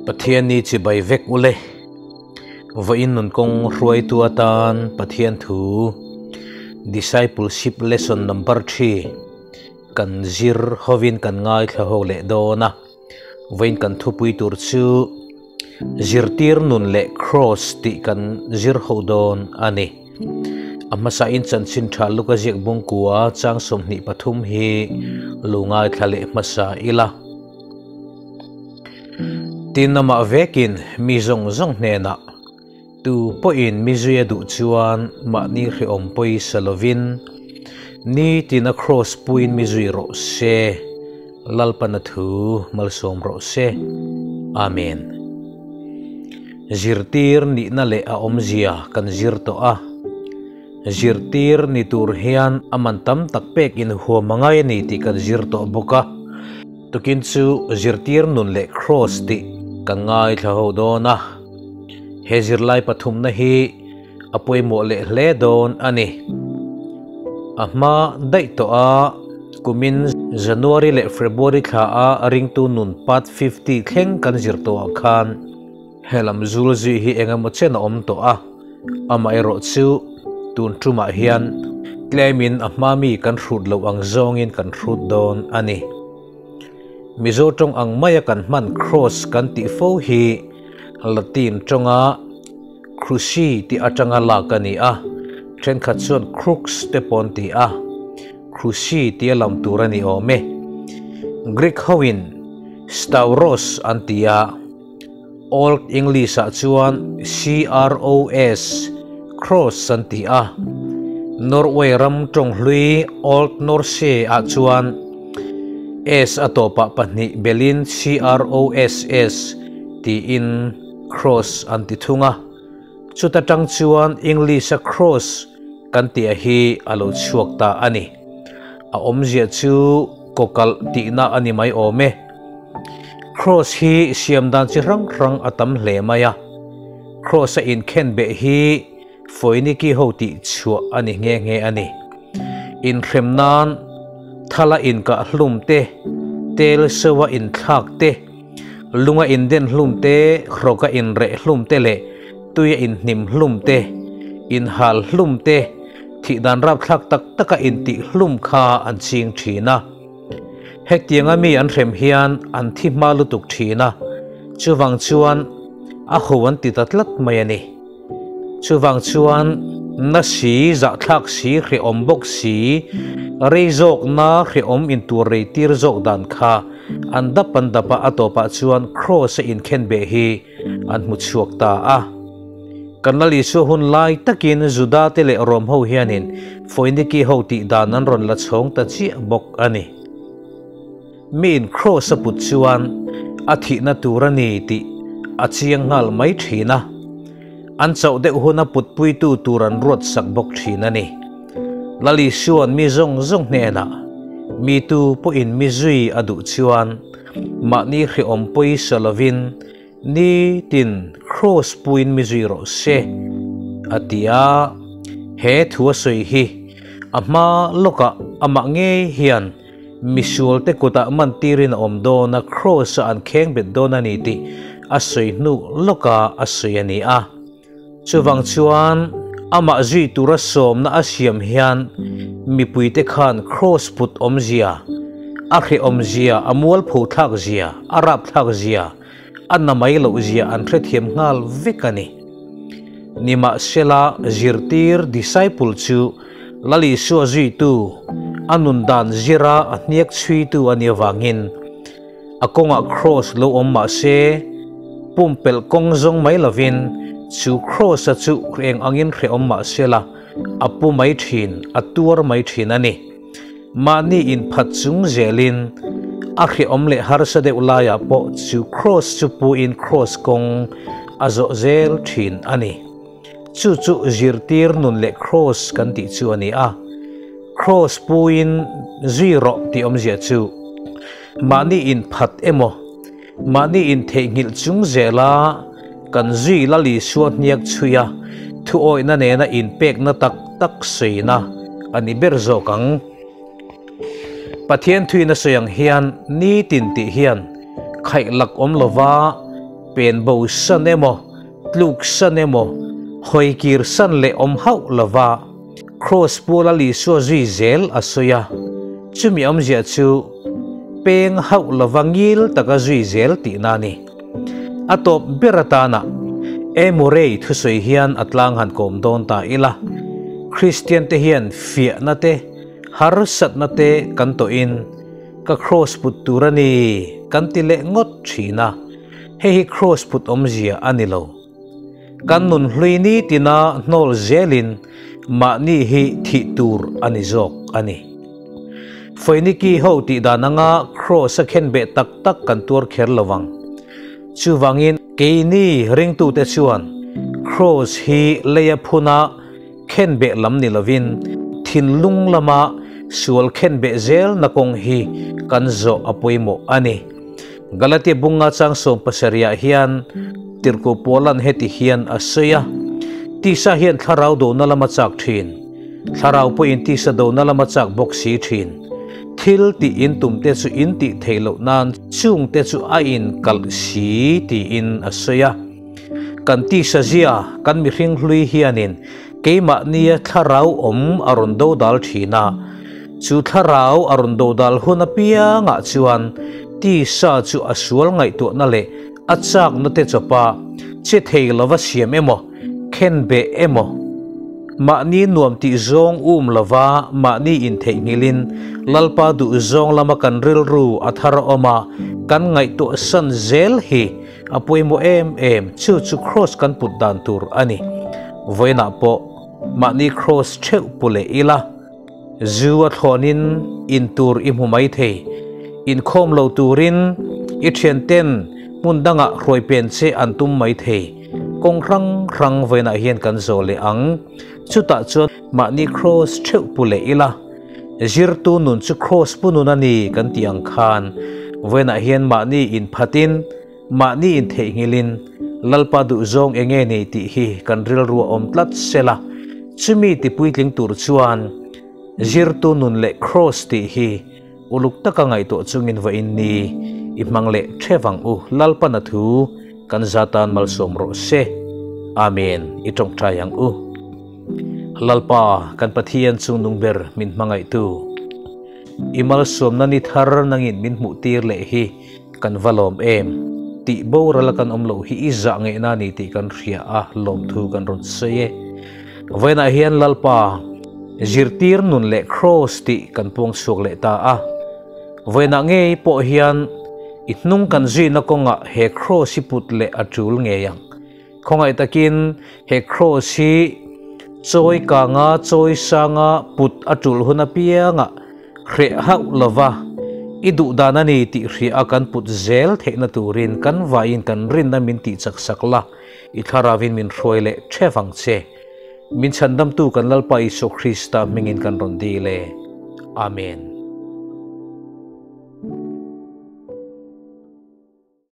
Pathian ni chibai vek ule. Vawiin nun kawng hruaitu atan Pathian thu Discipleship Lesson Number Three kan zir hovin kan ngaithla ho leh dawn a. Vawiin kan thupui tur chu Zirtir nun leh Kraws tih kan zir ho dawn a ni. A hmasain chanchin tha Luka ziak bungkua chang 23 hi lu ngaithla leh hmasa ila. Tin amah vekin mi zawng zawng hnenah tu pawhin mi zui a duh chuan mahni hrehawm pawisa lovin nitin a kraws puiin mi zui rawh se, Lalpana thu malsawm rawh se. Amen. Zirtir nihna leh a awmzia kan zir tawh a. Zirtir ni tur hian a man tam tak pek in huam a ngai a ni tih kan zir tawh bawk a. Tukin chu zirtir nun leh kraws tih kan ngaithla ho dawn a. He zirlai pathumna hi a pawimawh leh hle dawn a ni. A hma daih tawh a, kumin January leh February thla a ringtu nun part 50 thleng kan zir tawh ah khan helam zul zui hi eng emaw chen a awm tawh a, amaherawh chu tun tumah hian tlemin a hma mi kan hrut loh ang zawngin kan hrut dawn a ni. Mizo tawng ang maia kan hman kraws kan tih fo hi Latin tawnga cruci tih atanga lak a ni a, thenkhat chuan crux te pawh an ti a, cruci tia lam tur a ni awm e. Greek hoin stauros an ti a, Old English ah chuan C-R-O-S, cross an ti a, Norway ram tawng hlui Old Norse ah chuan S a tawpah pahnih belin C-R-O-S-S tiin cross an ti thung a. Chuta tang chuan English a cross kan tih a hi a lo chhuak ta a ni. A awmzia chu kawkalh tihna a ni mai awm e. Cross hi siam dan chi hrang hrang a tam hle mai a. Cross a inkhen beh hi Foiniki ho tih chhuah a ni nghe nghe a ni. Inhrem nan thala inkah hlum te, tel soa inthlak te, lunga inden hlum te, hrawka inreh hlum te leh tuia inhnim hlum te, inhal hlum te, thih dan rapthlak tak taka intih hlum kha an ching thin a. Hetianga mi an hrem hian an thi hma lutuk thin a, chuvang chuan a ho an ti ta tlat mai a ni. Chuvang chuan na si, zahthlak si, hrehawm bawk si, rei zawkna hrehawm intur rei tir zawk dan kha an dap an dap a, a tawpah chuan kraws a inkhen beh hi an hmu chhuak ta a. Kan Lal Isua hun lai takin Juda te leh Rom ho hianin Foiniki ho tih dan an rawn la chhawng ta chiah bawk a ni. Miin kraws a put chuan a thihna tur a ni tih a chiang nghal mai thin a, an chauh deuh huna putpuitu tur an ruat sak bawk thin a ni. Lal Isua'n mi zawng zawng hnenah, Mi tu pawhin mi zui a duh chuan mahni hrehawm pawisa lovin Nitin kraws puiin mi zui rawh se, a ti a. He thu a sawi hi a hma lawkah amah ngei hian misualte kutah man tirin a awm dawn a, kraws-a an kheng bet dawn a ni tih a sawi hnu lawkah a sawi a ni a. Chuvang chuan amah zui tura sawmna a siam hian mipuite khan kraws put awmzia, a hrehawmzia, a mualpho thlakzia, a rapthlakzia, a na mai loh zia an hrethiam nghal vek a ni. Nimahsela, zirtir, disciple, chu Lal Isua zuitu, a nun dan zira a hniak chhuitu a nih avangin a kawngah kraws lo awm mah se, pumpelh kawng zawng mai lovin chu kraws-a chu eng angin hrehawm mah sela a pu mai thin, a tuar mai thin a ni. Mahni inphat chung zelin a hrehawm leh harsa deuh laiah pawh chu kraws chu puin kraws kawng a zawh zel thin a ni. Chu chu zirtir nun leh kraws kan tih chu a ni a. Kraws puin zui rawh tih awmzia chu mahni inphat emaw, mahni intheihnghilh chung zela kan zui Lal Isua hniak chhui a, thuawihna nena inpekna tak tak sawina a ni ber zawk ang. Pathian thuina sawi ang hian nitin tih hian khaih lak awm lova Pen bo san emaw, tluk san emaw, hawi kir san leh awm hauh lova Kraws puala Isua zui zel a sawi a. Chumi awmzia chu peng hauh lova ngil taka zui zel tihna a ni. A tawp ber atana E. Murray thusawi hian a tlang han kawm dawn ta ila, Kristian te hian fiahna te, harsatna te kan tawhin ka kraws put tur a ni kan ti leh ngawt thin a, hei hi kraws put awmzia a ni lo. Kan nun hlui ni tina hnawl zelin mahni hi thih tur a ni zawk a ni. Foiniki ho tih dan anga kraws a khenbeh tak tak kan tuar kher lo vang. Chuvangin keini ringtute chuan kraws hi leia phuna khenbeh lam ni lovin thinlung lama sual khenbeh zelna kawng hi kan zawh a pawimawh a ni. Galatia bunga chang 17ah hian Tirhkoh Paula'n heti hian a sawi a, Tisa hian thlarau dona lam a chak thin, thlarau pawhin tisa dona lam a chak bawk si thin. Thil tih in tum te chu in tih theih loh nan chung te chu a in kalh si tiin a sawi a. Kan tisa zia, kan mihring hlui hianin keimahnia thlarau awm a rawn dodal thin a, chu thlarau a rawn dodal hun apiangah chuan tisa chu a sual ngaihtuahna leh a chakna te chawpa che thei lova siam emaw, khenbeh emaw, mahni nuam tih zawng um lova mahni intheihnghilhin Lalpa duh zawng lama kan rilru a thar awm a, kan ngaihtuah san zel hi A pawimawh em em, chu chu kraws kan put dan tur a ni. Vawiinah pawh mahni kraws theuh pu leh ila, zu a thlawnin in tur i hmu mai thei. Inkhawm lo turin i thianten hmun dangah hruai pen che an tum mai thei. Kawng hrang hrang vawiinah hian kan zawh leh ang. Chutah chuan mahni kraws theuh pu leh ila, Zirtu nun chu kraws pu nun a ni kan tih ang khan vawiinah hian mahni inphatin, mahni intheihnghilhin Lalpa duhzawng eng nge ni tih hi kan rilru a awm tlat sela, chumi tipuitling tur chuan zirtu nun leh kraws tih hi uluk taka ngaihtuah chungin vawiin ni i hmang leh theuh ang u. Lalpa na thu kan zatan malsawm rawh se. Amen. I tawngtai ang u. Lalpa, kan Pathian chungnung ber min hmangaihtu, i malsawmna ni thar nangin min hmuhtir leh hi kan va lawm em? Tih boral a kan awm loh hi i zah ngeihna a ni tih kan hria a, lawmthu kan rawn sawi e. Vawiinah hian Lalpa, zirtir nun leh kraws tih kan puang chhuak leh ta a. Vawiinah ngei pawh hian i hnung kan zuina kawngah he kraws hi put leh a tul ngei ang. Khawngaih takin he kraws hi chawi kanga chawi sanga put a tul hun apiangah hreh hauh lova i duh dan a ni tih hria a kan put zel theihna turin kan vaiin kan rinna min tih chak sak la, i thlarauin min hruai leh theuh ang che. Min chhandamtu kan Lalpa Isua Krista hmingin kan rawn dil e. Amen.